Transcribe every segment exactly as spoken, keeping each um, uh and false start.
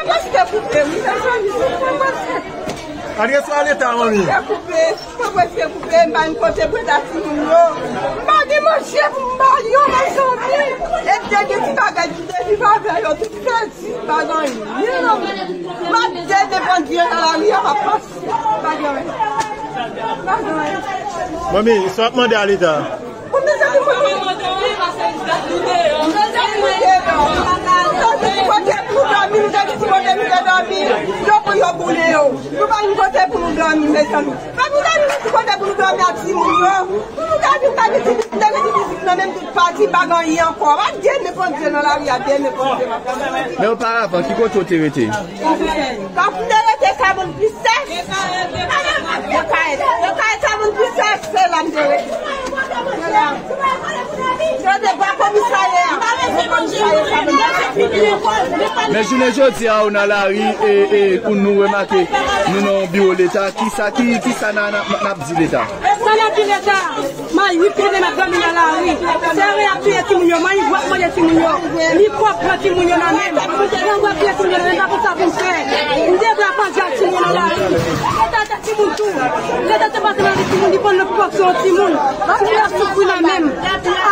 Prèske koupe, wi, mezanmi, se prèske. Adrese w a Leta, manmi. Prèske koupe, mwen prèske koupe, m pa gen kote pou eta timoun yo. M pa gen manje pou m ba yo, mezanmi. E te gen ti bagay ki te viv avè yo, tout pèdi, m pa gen anyen. M ap dedepann nan lari a, m ap pase. M pa gen anyen. M pa gen anyen. Manmi, sa w ap mande a Leta? Pou mezanmi, kote pou nou dòmi? Nou te di kote nou te dòmi. Yo pou yo boule yo. Nou pa gen kote pou nou dòmi, mezanmi. Pa pou nou dòmi, nou di kote pou nou dòmi ak timoun yo. Pou nou dòmi, nou pa gen ti, nou te gen ti fizik nan menm tout pati, pa gen anyen ankò. Pa dedepann nan lari a, dedepann. Men oparavan, ki kote w te rete? Kòm m te rete Savannah Princess. Yo ka, yo ka Savannah Princess, se la m te rete. Se la. Yo te ba komisarya. Komisarya Savannah Princess. Men jounen jodi a, ou nan lari, e, e, ou nou remake, nou nan yon biwo Leta. Kisa, ki, kisa n a, n a, n ap di Leta? Sa n ap di Leta? Mwen uit ane m ap dòmi nan lari. Sere ap touye timoun yo, mwen w ap manje timoun yo. Mikwòb pran timoun yo nan men m. Grangou ap touye timoun yo nan men m, m pa konn sa pou m fè. M debra pandye ak timoun yo nan lari. Leta te timoun tou. Leta te pase nan vi timoun, li konn nan pwòp se yon timoun. Timoun yo ap soufri nan men m.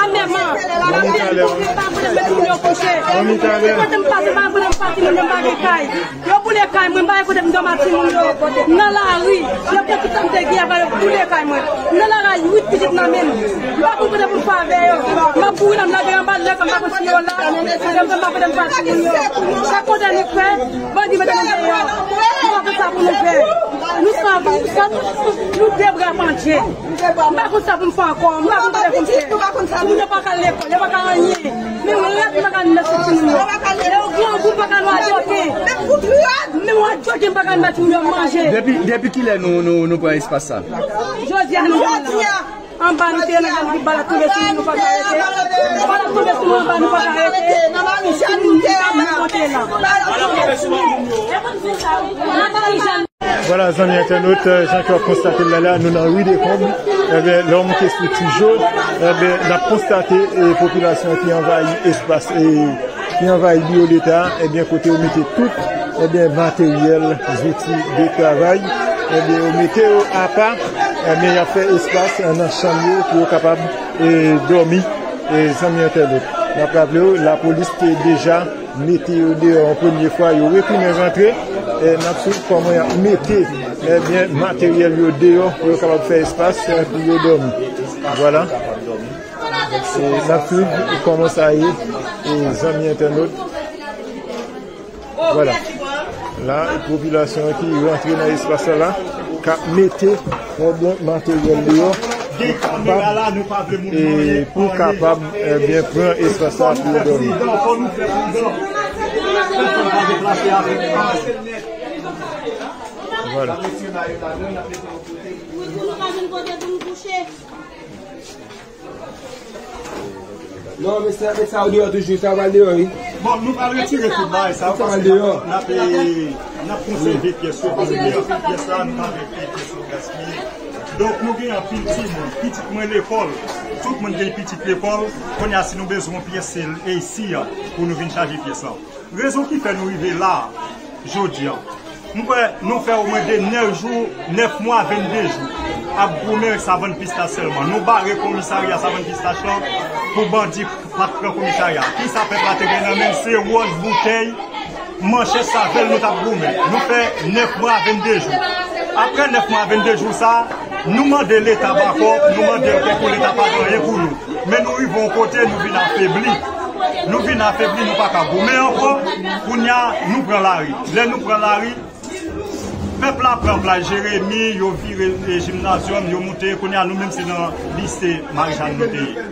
Amèman. M ap peye pou m pa kote m met timoun yo kouche. Kote m pase, m pa kote m pase timoun yo, m pa gen kay. Yo boule kay mwen, m pa gen kote m dòmi ak timoun yo. M nan lari. Yo pran tout sa m te gen avè yo, boule kay mwen. M nan lari ak uit pitit nan men m. M pa konn kote pou m fè avè yo. M ap kouri nan m lage anba lè, m pa konn si yo la. M pa konn kote m fè ak timoun yo. Chak kote nou fè, bandi mete nou deyò. Nou pa konn sa pou nou fè. Nou san, nou san, nou debra pandye. M pa konn sa pou m fè ankò, m pa konn kote pou m fè. Timoun yo pa ka al lekòl, yo pa ka anyen. Men yon rad m pa ka al met sou timoun yo. Lè yo grangou, m pa ka al nan djoke. Men yon djoke m pa ka al met timoun yo manje. Depi, depi kilè nou, nou, nou pran espas sa? Jodi a nou pran la. Anba nou te nan janm ki bal ap tonbe sou nou, nou pa ka rete. Bal ap tonbe sou nou anba, nou pa ka rete. Timoun yo monte la. Vwala, zanmi entènot, jan ke w ap konstate l la, la, nou nan ri Dekonb. Ebyen, lè w moute sou Tijo, ebyen, n ap konstate, e, popilasyon ki anvayi espas, e, ki anvayi biwo Leta a, ebyen, kote yo mete tout, ebyen, materyèl, zouti de travay, ebyen, yo mete yo apa, ebyen, y ap fè espas nan chanm yo pou yo kapab, e, dòmi, e, zanmi entènot. N ap raple w, lapolis te deja mete yo deyò yon premye fwa, yo retounen rantre. E, n ap swiv kòman y ap mete, ebyen, materyèl yo deyò pou yo kapab fè espas, e, pou yo dòmi. Vwala. E, n ap swiv kòman sa ye, e, zanmi entènot. Vwala. La, popilasyon an ki rantre nan espas la, la, k ap mete, ebyen, materyèl deyò pou kapab, e, pou kapab, ebyen, pran espas la pou yo dòmi. Vwala. Non, men sa, met sa deyò toujou, sa pral deyò, wi. Bon, nou pral retire tout bagay sa yo, paske n ap, n ap, e, n ap konsève pyès yo, paske gen anpil pyès la, nou pa vle fè pyès yo gaspiye. Donk, nou gen anpil timoun, pitit mwen lekòl, tout moun gen pitit lekòl, kounye a, si nou bezwen yon pyès, se isi a pou nou vin chaje pyès la. Rezon ki fè nou rive la, jodi a, m kwè nou fè omwen de nèf jou, nèf mwa, vennde jou ap goumen Savann Pistach sèlman. Nou bare komisarya Savann Pistach lan pou bandi pa t pran komisarya. Kisa pèp la te gen nan men l? Se wòch, boutèy, manchèt, savèl nou t ap goumen. Nou fè nèf mwa, vennde jou. Apre nèf mwa, vennde jou sa, nou mande Leta bakòp, nou mande ankò pou Leta pa fè anyen pou nou. Men nou rive yon kote, nou vin afebli. Nou vin afebli, nou pa ka goumen ankò. Kounye a, nou pran lari. Lè nou pran lari, pèp la pran plas Jeremi, yo vire, e, jimnazyòm, yo moute. Kounye a, nou menm se nan lise Marijàn nou te ye.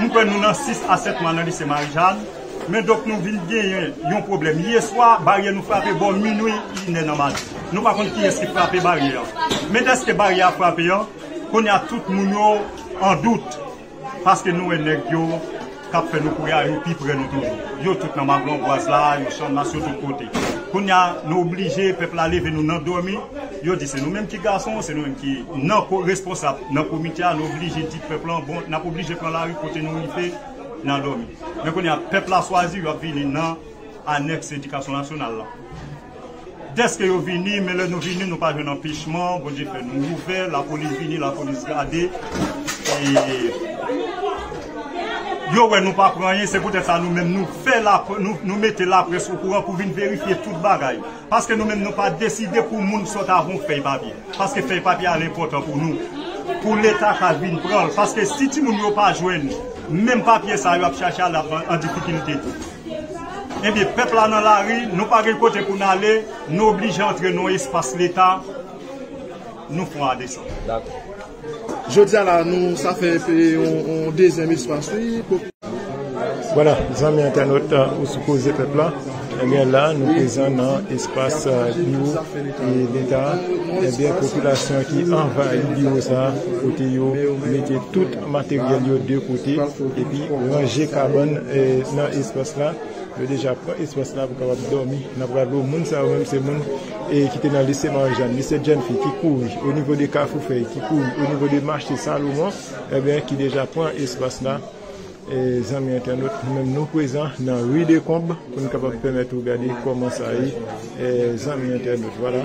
M kwè nou nan sis a sèt mwa nan lise Marijàn. Men donk nou vin genyen yon pwoblèm. Yè swa, baryè nou frape bò minwi, inè nan maten. Nou pa konn kiyès ki frape baryè an. Men dèske baryè a frape an, kounye a tout moun yo an dout. Paske nou wè nèg yo k ap fè nou kouri a, yo pi pre nou toujou. Yo tout nan Maglon Bwaz la, yo Channmas, yo tout kote. Kounye a, nou oblije, pèp la leve, nou nan dòmi. Yo di se nou menm ki gason, se nou menm ki nan ko-, responsab nan komite a, nou oblije di pèp lan, bon, n ap oblije pran lari kote nou rive, n a dòmi. Men kounye a, pèp la swazi, yo ap vini nan Anèks edikasyon nasyonal la. Dèske yo vini, men lè nou vini, nou pa jwenn anpechman, Bondye fè nou ouvè, lapolis vini, lapolis gade. E yo wè nou pa pran anyen, se poutèt sa nou menm nou fè la, nou, nou mete laprès okouran pou vin verifye tout bagay. Paske nou menm nou pa deside pou moun sòt avè yon fèy papye. Paske fèy papye a l enpòtan pou nou. Pou Leta ka vin pran l. Paske si timoun yo pa jwenn menm papye sa, yo ap chache ale ap an, an difikilte tou. Ebyen, pèp la nan lari, nou pa gen kote pou n ale, nou oblije antre nan yon espas Leta, nou fè yon desann. Dakò. Jodi a la, nou sa fè pe yon, yon dezyèm espas, wi. Pou Vwala, zanmi entènot, ou sou Koze Pèp la. Ebyen, la, nou prezan nan espas, eh, biwo, eh, Leta. Ebyen, popilasyon ki anvayi biwo sa, kote yo mete tout materyèl yo de kote, epi ranje kabann, eh, nan espas la. Yo deja pran espas la pou kapab dòmi. N ap raple w, moun sa yo menm se moun, eh, ki te nan lise Marijàn, lise Jènfi, ki kouri o nivo de Kafou Fèy, ki kouri o nivo de mache Salomon, ebyen, ki deja pran espas la. Eh, zanmi entènot, nou menm nou prezan nan ri Dekonb pou n kapab pèmèt ou gade kòman sa ye, eh, zanmi entènot. Vwala,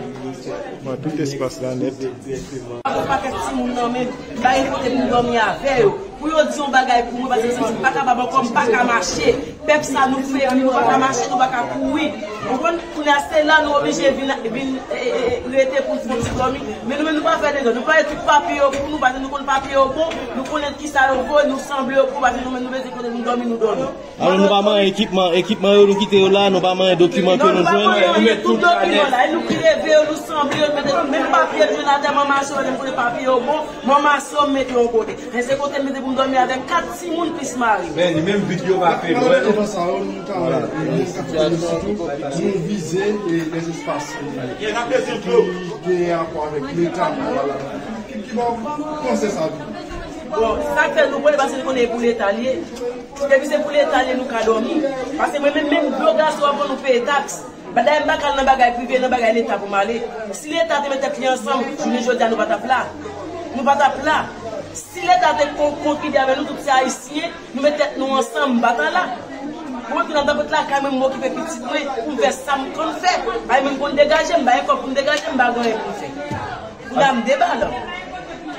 pran tout espas la nèt. Yon pakèt timoun nan men m, m pa gen kote pou m dòmi avè yo. Pou yo di yon bagay pou mwen, paske m santi m pa kapab ankò, m pa ka mache. Pèp sa nou febli, nou pa ka mache, nou pa ka kouri. Ou konprann? Kounye a, se la nou oblije vin, vin, e, e, e, rete pou n fè yon ti dòmi. Men nou menm, nou pa fè dezòd. Nou pale tout papye yo pou nou, paske nou konn papye yo bon, nou konnen kisa yo vo, nou sanble yo bon, paske nou menm, nou bezwen kote pou n dòmi, nou dòmi. Alò, nou pa manyen ekipman, ekipman yo, nou kite yo la, nou pa manyen dokiman ke nou jwenn. Non, nou pa manyen anyen, tout dokiman la. E nou ki leve yo, nou sanble yo, nou mete menm papye yo jwenn atè, manman Asyo, menm kote papye yo bon, manman Asyo mete yon kote. Men se kote m mete pou m dòmi avèk kat timoun plis mari m. Men li menm vit yo pa fè nou, wè. Pandan sa yo, nou ka wè, moun k ap fè nou sitou, nou vize, e, lèzespas ki gen rapò avèk Leta. Ki, ki bò w panse sa vini? Bon, sa k fè nou pran li, paske nou konnen e pou Leta li ye. Depi se pou Leta li ye, nou ka dòmi. Paske mwen menm, menm dlo gazo an fò nou peye taks. Dayè m pa ka al nan bagay prive, nan bagay Leta pou m ale. Si Leta te met tèt li ansanm, jounen jodi a nou pa t ap la. Nou pa t ap la. Si Leta te kon, kontribye avè nou, tout se Ayisyen, nou met tèt nou ansanm, m pa ta la. Mwen tounen andan pot lakay mwen, m okipe pitit mwen, pou m fè sa m konn fè. Bay mwen m konn degaje m, bay kòb pou m degaje m, m pa gen anyen pou m fè. Kounya m debalan.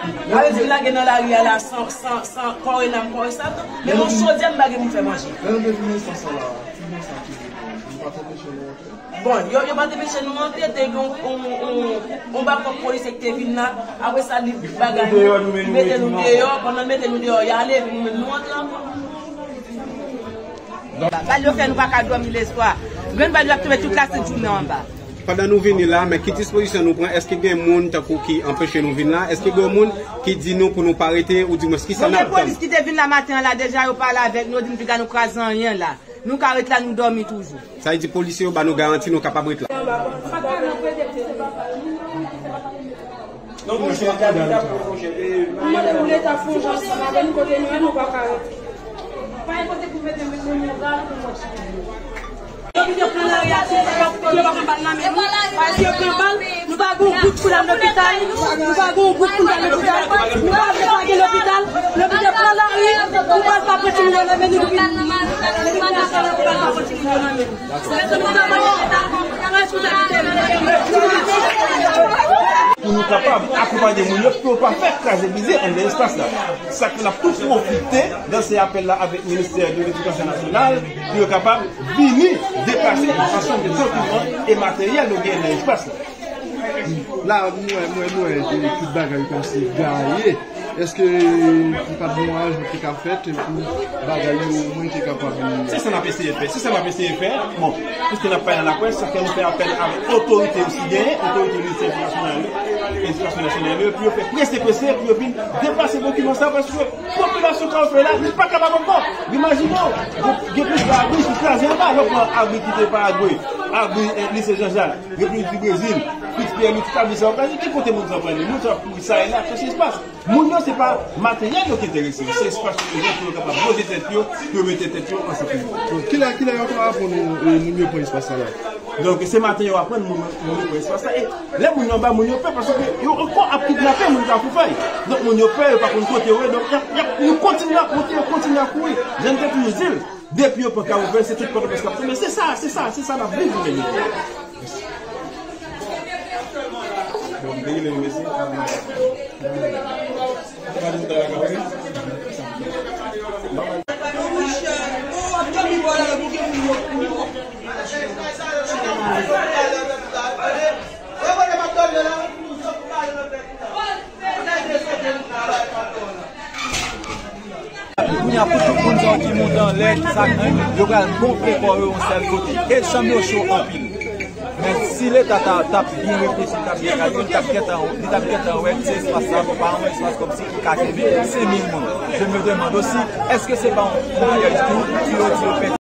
Sa vle di m lage nan lari a la san, san, san kòre nanm kòre sa tou. Men yon chodyè m pa gen pou m fè manje. Lè nou te vin nan espas sa la, timoun sa ki di nou pa t anpeche nou antre? Bon, yo, yo pa t anpeche nou antre, te gen yon, yon, yon, yon bakòp polisye ki te vin la. Apre sa, li bagay nou, li mete nou deyò. Pandan l mete nou deyò, y ale, epi nou menm nou antre ankò. Bal yo fè nou pa ka dòmi lèswa. Grenn bal yo ap tonbe tout lasent jounen anba. Pandan nou vini la, men ki dispozisyon nou pran? Èske gen moun tankou ki anpeche nou vin la? Èske gen moun ki di nou pou nou pa rete, oudimwens kisa n ap tann? Premye polis ki te vin la maten an la, deja yo pale avèk nou, yo di n piga nou kraze anyen la. Nou ka ret la, nou dòmi toujou. Sa vle di polisye yo ba nou garanti nou kapab ret la. Mwen mande pou Leta fè yon jan ansanm avè nou, kote nou ye, nou pa ka rete. Pa gen kote pou mete, mete nou. Yo kite pran lari a, se sa k ap fè yo pa pran bal nan men nou. Paske yo pran bal, nou pa gen yon goud pou n al lopital, nou pa gen yon goud pou n al lopital, nou pa vle pa gen lopital, lopital pran lari, nou pral pa pran timoun yo nan men nou, nou vin, nou vin nan sa la pou pral pa pran timoun yo nan men nou. Pou nou kapab akonpanye moun yo, pou yo pa fè kraze brize anndan espas la. Sa k fè n ap tou pwofite lanse apèl la avèk Ministè de Ledikasyon Nasyonal, pou yo kapab vini deplase yon ansanm de dokiman e materyèl nou genyen nan espas la. La, mwen, mwen, mwen, tout bagay kòmsi gaye. Èske li pa t gen yon ajan ki te ka fèt pou bagay yo omwen te kapab? Se sa n ap eseye fè. Se sa n ap eseye fè. Bon, piske n ap pale nan laprès, sa fè nou fè apèl avèk otorite yo si genyen, otorite Ministè Edikasyon Nasyonal yo, Edikasyon Nasyonal yo, pou yo fè prese, prese, pou yo vin deplase dokiman sa, paske popilasyon k ap fè la, li pa kapab ankò. Imajine w, gen, gen plis abri ki kraze anba, yo pran abri ki te Paragwe, abri, eh, Lise Jean Jaques, Repiblik di Brezil, Fritz Pierre Louis, tout abri sa yo kraze, ki kote moun sa prale? Moun sa ap kouri sa e la, chache espas. Moun yo, se pa materyèl yo ki enterese yo, se espas yo bezwen pou yo kapab loje tèt yo, pou yo mete tèt yo an sekirite. Kilè, kilè yo pral aprann nou, eh, moun yo pran espas sa la? Donk, se maten yo aprann moun, moun yo pran espas la. E lè moun yo anba, moun yo pè, paske yo ankò ap kidnape moun Kafou Fèy. Donk, moun yo pè, yo pa konn kote yo ye. Donk, y ap, y ap, yo kontinye ap monte, yo kontinye ap kouri. Jan m te toujou di l, depi yo pran Kafou Fèy, se tout Pòtoprens k ap tonbe. Se sa, se sa, se sa n ap viv, mesye. Bon, m te rele mesye. Kounye a, pou tout moun sa yo ki monte anlè, ki sa, yo pral gonfle kò yo yon sèl kote. E chanm yo cho anpil. Men si Leta ta, t ap byen reflechi, li t ap byen kalkile, li t ap gentan, li t ap gentan wè ti espas la, pou pa yon espas kòmsi ki ka kenbe senk mil moun. Je me demande aussi, èske se pa yon, yon pyèj tou, ki yo di yo fè